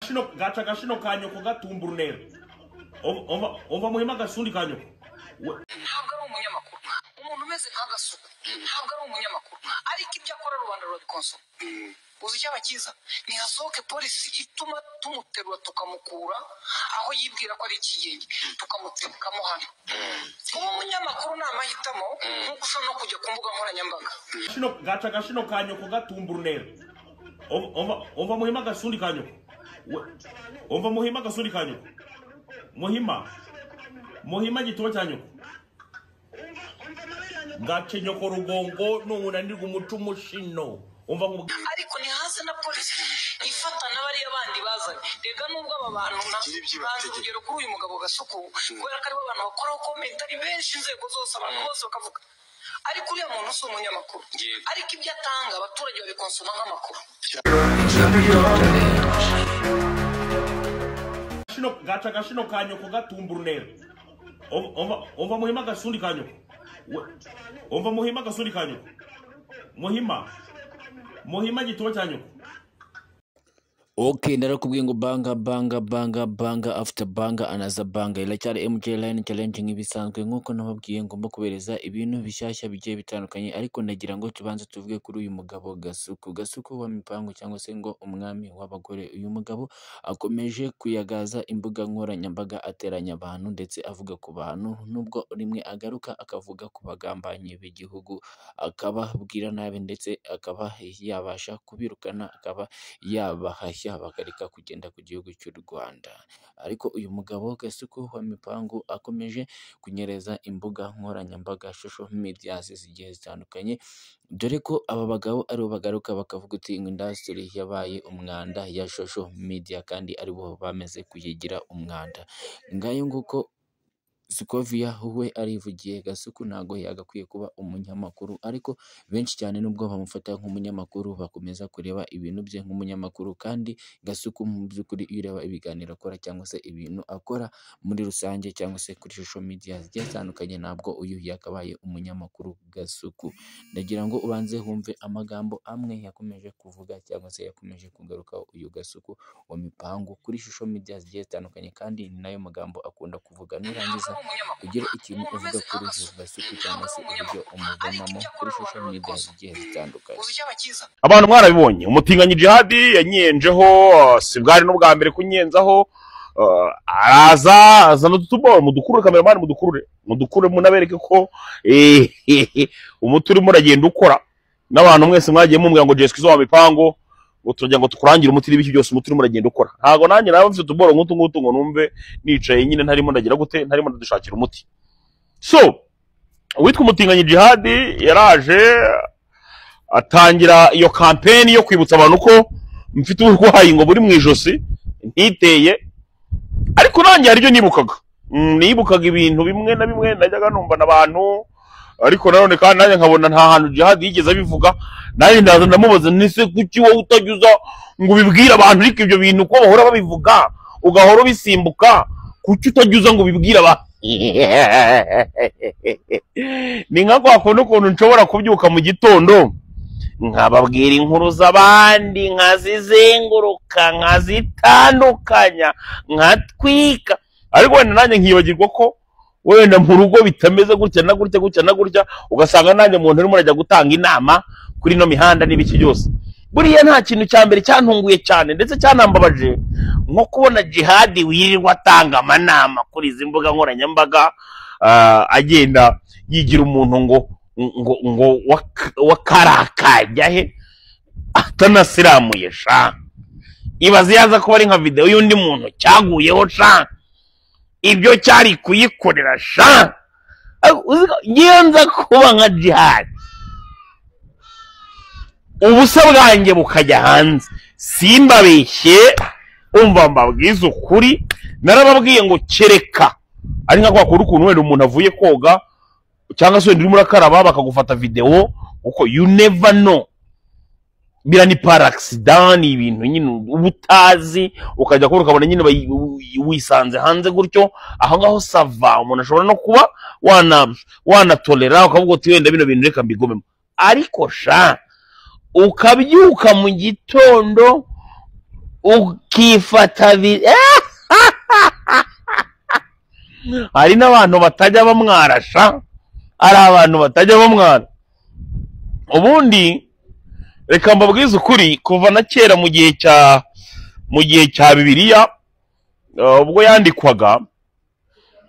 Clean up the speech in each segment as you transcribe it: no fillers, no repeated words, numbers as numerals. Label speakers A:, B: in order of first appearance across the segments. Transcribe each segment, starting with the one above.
A: Gaca agashino ka nyoko gatumba urunera. Umva Muhima agasundi ka nyoko.
B: Ntabwo ari umunyamakuru, umuntu umeze nka Gasuku ntabwo ari umunyamakuru, ariko ibyo akora rubanda rurabikonsoma. Uzi icyaba cyiza? Ntihasohoke polisi ituma tumuterura tukamukura aho yibwira ko ari ikigenge, tukamuterekamo hano. Kuba umunyamakuru ni amahitamo, nk'uko ushobora no kujya ku mbuga nkoranyambaga.
A: Gaca agashino ka nyoko gatumba urunera. Umva Muhima agasundi ka nyoko. Umva Muhima agasundi ka nyoko. Muhima gituba cya nyoko. Gace nyoko rugongo nunanirwa umuco umushino. Umva
B: ariko ntihaze na polisi ifata n'abariya bandi bazanye. Rega nubwo aba bantu ntanze urugero kuri uyu mugabo Gasuku, kubera ko aribo abantu bakoraho comment ari benshi, inzego zose abantu bose bakavuga, ariko uriya muntu si umunyamakuru, ariko ibyo atanga abaturage babikonsoma nk'amakuru.
A: Gaca agashino ka nyoko gatumba urunera. Umva Muhima agasundi ka nyoko. Umva Muhima agasundi ka nyoko. Muhima gituba cya nyoko.
C: Okay, ndarakubwiye ngo banga banga banga banga after banga anaza banga. Iracyari MJ Line Challenge nk'ibisanzwe, nkuko nababwiye ngomba kubereza ibintu bishyashya bigiye bitandukanye, ariko ndagira ngo tubanze tuvuge kuri uyu mugabo Gasuku. Gasuku wa mipango cyangwa se ngo umwami w'abagore. Uyu mugabo akomeje kuyagaza imbuga nkoranyambaga, ateranya abantu ndetse avuga ku bantu, nubwo rimwe agaruka akavuga ku bagambanyi b'igihugu, akababwira nabi ndetse akaba yabasha kubirukana, akaba yabahashya bakareka kugenda ku gihugu cy'u Rwanda. Ariko uyu mugabo Gasuku wa mipango akomeje kunyereza imbuga nkoranyambaga, social media zigiye zitandukanye, dore ko aba bagabo aribo bagaruka bakavuga uti industry yabaye umwanda ya social media, kandi aribo bameze kuyigira umwanda. Ngayo nguko Scovia we arivugiye, Gasuku ntago yagakwiye kuba umunyamakuru, ariko benshi cyane nubwo bamufata nk'umunyamakuru bakomeza kureba ibintu bye nk'umunyamakuru, kandi Gasuku mu by'ukuri iyo ureba ibiganiro akora cyangwa se ibintu akora muri rusange cyangwa se kuri social media zigiye zitandukanye, ntabwo uyu yakabaye umunyamakuru Gasuku. Ndagira ngo ubanze wumve amagambo amwe yakomeje kuvuga cyangwa se yakomeje kugaruka uyu Gasuku wa mipango kuri social media zigiye zitandukanye, kandi ni nayo magambo akunda kuvuga. Nurangiza ugire ikintu uvuga kuri Gasuku cyangwa se uburyo umubonamo kuri social media zigiye zitandukanye.
A: Abantu mwarabibonye umutinganyi Jihadi yanyenjeho, si bwari n'ubwa mbere kunyenzaho, araza azana utubo mudukurure, kameramani mudukurure munabereke ko umuti urimo uragenda ukora. N'abantu mwese mwagiye mumbwira ngo Jeskizo wa mipango ngo turajya ngo tukurangire umuti n'ibiki byose, umuti urimo uragenda ukora. Ntago nanjye naba mfite utuboro nk'utu ngutu ngo numve nicaye nyine ntarimo ndagira gute, ntarimo ndadushakira umuti. So uwitwa umutinganyi Jihadi yaraje atangira iyo campaign yo kwibutsa abantu ko mfite uburwayi ngo buri mu ijosi ntiteye, ariko nanjye hari ibyo nibukaga. Nibukaga ibintu bimwe na bimwe najyaga numva n'abantu, ariko nanone kandi nanjye nkabona nta hantu Jihadi yigeze abivuga. Nanjye ndaza ndamubaza nise kuki wowe utajya ngo ubibwire abantu, ariko ibyo bintu ko bahora babivuga ugahora ubisimbuka, kuki utajya ngo ubibwire abantu? Ni nka kwa kundi ukuntu nshobora kubyuka mu gitondo nkababwira inkuru z'abandi, nkazizenguruka, nkazitandukanya, nkatwika, ariko wenda nanjye nkibagirwa ko wenda mu rugo bitameze gutya na gutya gutya na gutya, ugasanga nanjye umuntu urimo arajya gutanga inama kuri ino mihanda n'ibiki byose. Buriya nta kintu cya mbere cyantunguye cyane ndetse cyanambabaje nko kubona Jihadi wirirwa atanga amanama kuri izi mbuga nkoranyambaga, agenda yigira umuntu ngo ngo ngo wakarakajya he atanasiramuye sha. Ibaze yaza kuba ari nka video y'undi muntu cyaguyeho sha, ibyo cyari kuyikorera sha. Ngenza kuba nka Jihadi ubusa bwanjye bukajya hanze, simbabeshye, umva mbabwiza ukuri, narababwiye ngo kereka ari nka kwa kundi ukuntu wenda umuntu avuye koga cyangwa se wenda urimo urakaraba bakagufata video, kuko you never know, bira ni par accident, ni ibintu nyine uba utazi, ukajya kubona ukabona nyine wisanze hanze gutyo. Aho ngaho sava umuntu ashobora no kuba wanatolera ukavuga uti wenda bino bintu reka mbigomemo, ariko sha ukabyuka mu gitondo Ukifata hari n'abantu batajya bamwarasha, ari abantu batajya bamwara. Ubundi reka mbabwize ukuri, kuva na kera mu gihe cya Bibiliya, ubwo yandikwaga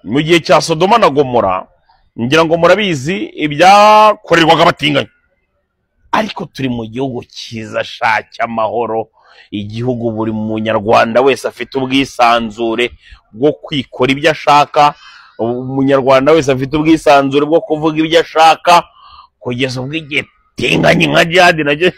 A: mu gihe cya Sodoma na Gomora, ngira ngo murabizi ibyakorerwaga abatinganyi. Ariko turi mu gihugu cyiza shaka amahoro, igihugu buri munyarwanda wese afite ubwisanzure bwo kwikora ibyo ashaka, umunyarwanda wese afite ubwisanzure bwo kuvuga ibyo ashaka, kugeza ubwo igitinganyi nka Jihad nacyo.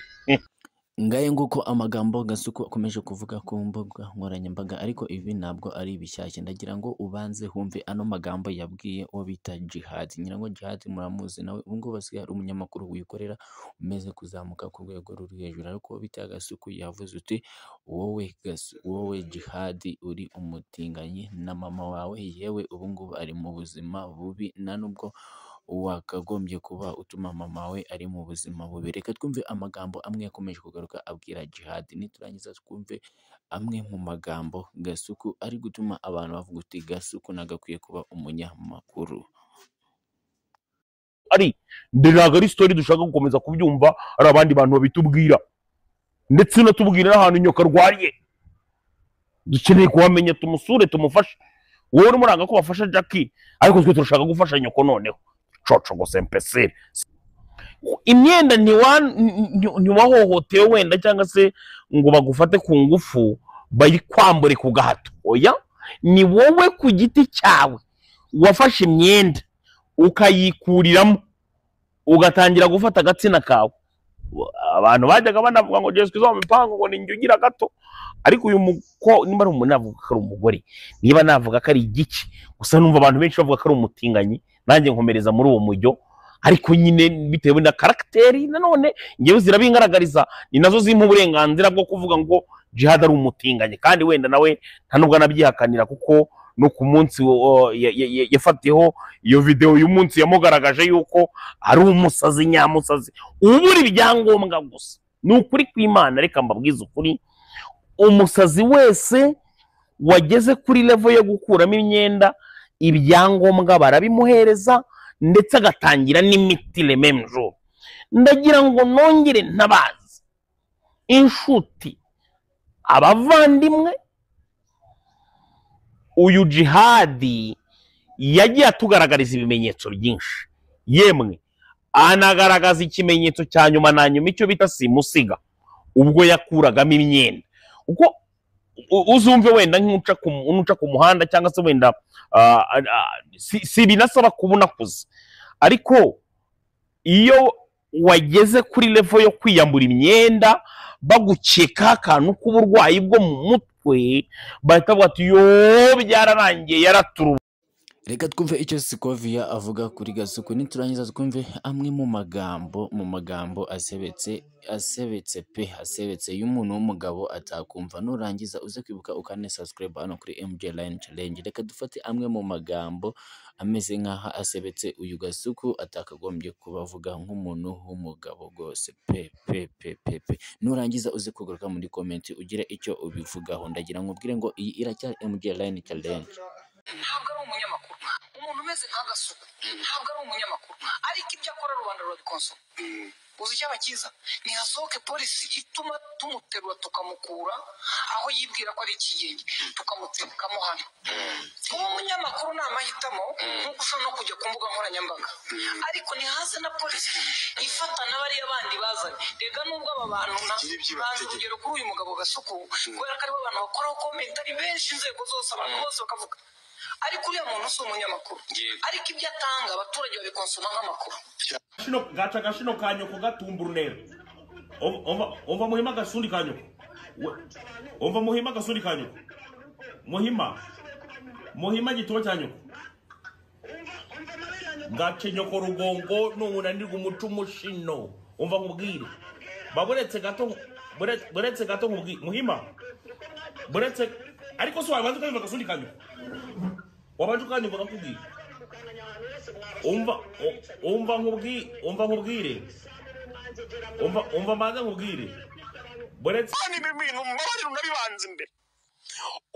C: Ngaye nguko amagambo Gasuku akomeje kuvuga ku mbuga nkoranyambaga, ariko ibi ntabwo ari ibishyashya. Ndagira ngo ubanze humve ano magambo yabwiye uwo bita Jihad. Ngira ngo Jihad muramuzi nawe, ubu ngubu asigaye ari umunyamakuru wikorera umeze kuzamuka ku rwego ruri hejuru. Ariko uwo bita Gasuku yavuze uti wowe Jihad uri umutinganyi na mama wawe, yewe ubu ngubu ari mu buzima bubi, nta nubwo wakagombye kuba utuma mama we ari mu buzima bubi. Reka twumve amagambo amwe yakomeje kugaruka abwira Jihad, niturangiza twumve amwe mu magambo Gasuku ari gutuma abantu bavuga uti Gasuku nagakwiye kuba umunyamakuru.
A: Ari ntabwo ari story dushaka gukomeza kubyumva, ari abandi bantu babitubwira, ndetse unatubwira n'ahantu nyoka arwariye. Dukeneye kuhamenya, tumusure, tumufashe. Wowe urimo uranga ko bafasha Jackie, ariko twe turashaka gufasha nyoko noneho. Coco gosempesere imyenda ntiwahohotewe wenda, cyangwa se ngo bagufate ku ngufu bayikwambure ku gahato. Oya, ni wowe ku giti cyawe wafashe imyenda ukayikuriramo, ugatangira gufata agatsina kawe. Abantu bajyaga banavuga ngo Jesu Kristo mipango ngo ninjye ugira gato, ariko uyu muko niba ari umuntu navuga ko ari umugore, niba navuga ko ari igiki, gusa numva abantu benshi bavuga ko ari umutinganyi, nanjye nkomereza muri uwo mujyo. Ariko nyine bitewe na karagiteri nanone ngewe zirabingaragariza, ni nazo zimpa uburenganzira bwo kuvuga ngo Jihad ari umutinganyi, kandi wenda nawe nta nubwo anabyihakanira, kuko no ku munsi yafatiyeho iyo video uyu munsi yamugaragaje yuko ari umusazi nyamusazi ubura ibyangombwa gusa. Ni ukuri kw'Imana, reka mbabwize ukuri, umusazi wese wageze kuri level yo gukuramo imyenda, ibyangombwa barabimuhereza, ndetse agatangira n'imiti le même jour. Ndagira ngo nongere ntabazi inshuti, abavandimwe, uyu Jihad yagiye atugaragariza ibimenyetso byinshi, yemwe anagaragaza ikimenyetso cya nyuma na nyuma, icyo bita simusiga, ubwo yakuragamo imyenda. Uko uzumve wenda nk'uca ku muhanda, cyangwa se wenda si binasaba kubona kuza, ariko iyo wageze kuri level yo kwiyambura imyenda bagukeka akantu k'uburwayi bwo mu mutwe, bahita bavuga ati yo byararangiye yaraturu.
C: Reka twumve icyo Sikovia avuga kuri Gasuku, niturangiza twumve amwe mu magambo asebetse pe, asebetse y'umuntu w'umugabo atakumva. Nurangiza uze kwibuka ukane subscribe hano kuri MJ Line Challenge. Reka dufate amwe mu magambo ameze nk'aho asebetse uyu Gasuku atakagombye kubavuga nk'umuntu w'umugabo rwose pe pe pe pe pe. Nurangiza uze kugaruka muri comment ugire icyo ubivugaho. Ndagira ngo ubwire ngo iyi iracyari MJ Line Challenge.
B: Ntabwo ari umunyamakuru, umuntu umeze nka Gasuku ntabwo ari umunyamakuru, ariko ibyo akora rubanda rurabikonsoma. Uzi icyaba cyiza, ntihasohoke polisi ituma tumuterura tukamukura aho yibwira ko ari ikigenge, tukamutekamo hano. Kuba umunyamakuru ni amahitamo, nk'uko ushobora no kujya ku mbuga nkoranyambaga, ariko ntihaze na polisi ifata n'abariya bandi bazanye. Rega nubwo aba bantu banze urugero kuri uyu mugabo Gasuku, kubera ko aribo abantu bakoraho comment ari benshi, inzego zose, abantu bose bakavuga, ariko uriya muntu si umunyamakuru, ariko ibyo atanga abaturage babikonsoma nk'amakuru.
A: Gaca gashino ka nyoko gatumbura unera. Umva muhima gasundi ka nyoko. Umva muhima gasundi ka nyoko. Muhima gituba cya nyoko. Gace nyoko rugongo n'unanirwa umuco umushino. Umva nkubwire. Baburetse gato, buretse gato nkubwire. Muhima. Buretse ariko so wabanza ukanyumva gasundi ka nyoko. Wabanje ukanyumva ngakubwira. Umva nkubwire. Umva mbanza nkubwire. Buretse ibi bintu mbabarira unabibanza imbere.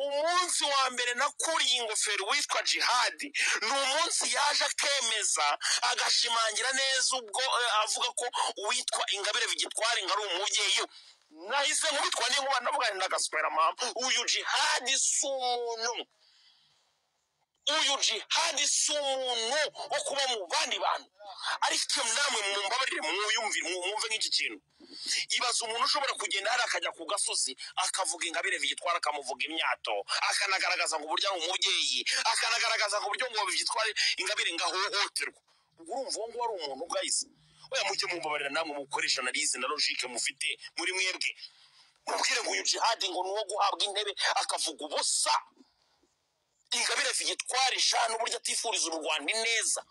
A: Umunsi wa mbere nakuriye ingofero witwa Jihadi ni umunsi yaje akemeza agashimangira neza ubwo avuga ko uwitwa Ingabire Victoire ngo ari umubyeyi. Nahise nkubitwa n'inkuba ndavuga nti ndagaswera mama, uyu Jihadi si umuntu, uyu Jihadi si umuntu wo kuba mu bandi bantu. Ariko namwe mumbabarire mwuyumvire mwumve nk'iki kintu. Ibaza umuntu ushobora kugenda hari akajya ku gasozi akavuga Ingabire Victoire, akamuvuga imyato, akanagaragaza ngo uburyo ari umubyeyi, akanagaragaza ngo uburyo ngo Victoire Ingabire ngo ahohoterwa. Ubwo urumva uwo nguwo ari umuntu guys? Oya mujye mumbabarira namwe mukoresha analyse na logique mufite muri mwebwe. Mubwire ngo uyu Jihadi ngo ni uwo guhabwa intebe akavuga ubusa. Ingabire Victoire shana uburyo atifuriza u Rwanda ineza.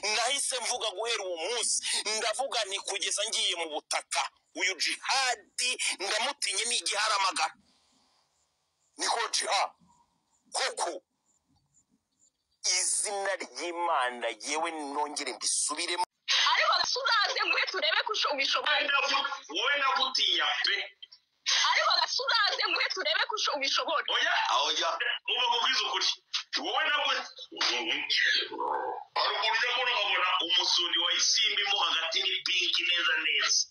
A: Nahise mvuga guhera uwo munsi ndavuga nti kugeza ngiye mu butaka uyu Jihadi ndamutinye ni igiharamagara. Niko Jihad koko izina ry'Imana yewe nongere mbisubiremo.
D: Ariko gasuzaze ngwe turebe ko ubishobora.
A: Wowe nagutinya pe.
D: Ariko gasuzaze ngwe turebe ko ubishobora.
A: Oya oya uba mubwiza ukuri. Wowe nagwe ari uburyo mbona nkabona umusuni wa isimbi mo hagati ni pinki neza neza.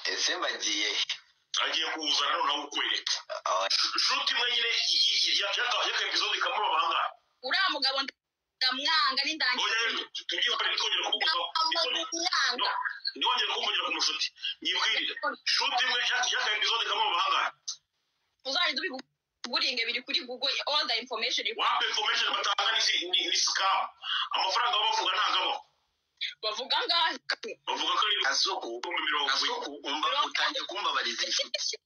E: Ese bagiye
A: agiye kuwuzana noneho ukwereka shuti imwe nyine y'aka episode kamuri abahanga.
D: Uriya mugabo ndamwanga n'indangiye.
A: Ntiwongere kumvugira ku mushuti nyibwirire shuti imwe y'aka episode kamuri abahanga.
D: Uzajya ubiguringe biri kuri Google all the information.
A: Wampa information batanga ni scam. Amafaranga bavuga ntabwo abaho.
D: Bavuga ngahe?
A: Bavuga ko ari
E: Kasuku umva utangiye kumbabariza inshuti.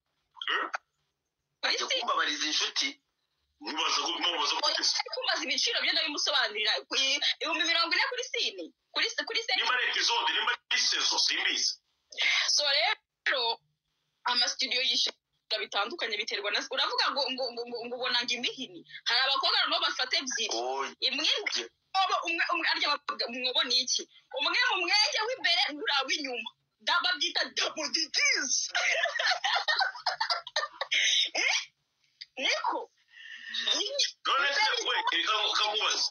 E: Utangiye kumbabariza inshuti.
A: Mubaza ko
D: kumbaza ibiciro byo ndabimusobanurira. 40,000 kuri sini. Kuri sini.
A: Nimba ari episode, nimba ari season simbizi.
D: So rero ama studio yishyura bitandukanye biterwa na uravuga ngo ngo ngo ngo ubona ngo imihini. Hari abakobwa nabo bafata ebyiri. Imwe umwe umwe arya mwobo ni iki? Umwe mu mwenge w'imbere ura w'inyuma. Daba byita double digits. Niko
A: none se we kamubaza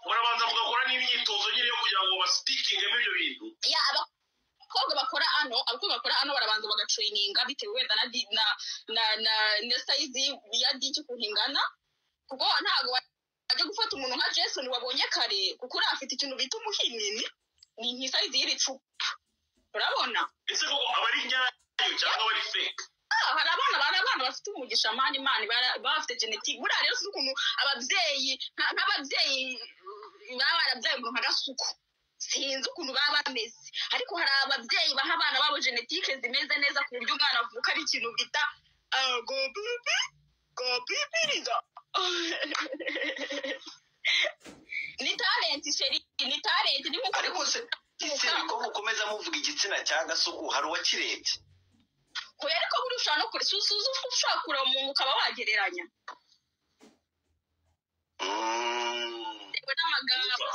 A: murabanza mugakora n'imyitozo nyine yo kugira ngo bastickinge ibyo bintu.
D: Ya abakobwa bakora ano barabanza bagatraininga bitewe wenda na na na na size ya diki kuhingana, kuko ntago ajya gufata umuntu nka Jason wabonye kare kuko urafite ikintu bita umuhinini ni nki size y'iricupa. Urabona
A: ese koko abari nyayo cyangwa abari fake?
D: Hari abana bafite umugisha mani bafite genetic. Buriya rero si ukuntu ababyeyi nk'ababyeyi baba barabyaye umuntu nka Gasuku, sinzi ukuntu baba bameze, ariko hari ababyeyi baha abana babo genetike zimeze neza ku buryo umwana avuka ari ikintu bita go bibi go bibiriza. Ni talent sheri, ni talent. Ni nkuko
E: ariko se ko mukomeza muvuga igitsina cya Gasuku hari uwakirebye?
D: Kubera ko buri ushaka no kure susuzu ushaka kure umuntu ukaba wagereranya. N'amagambo.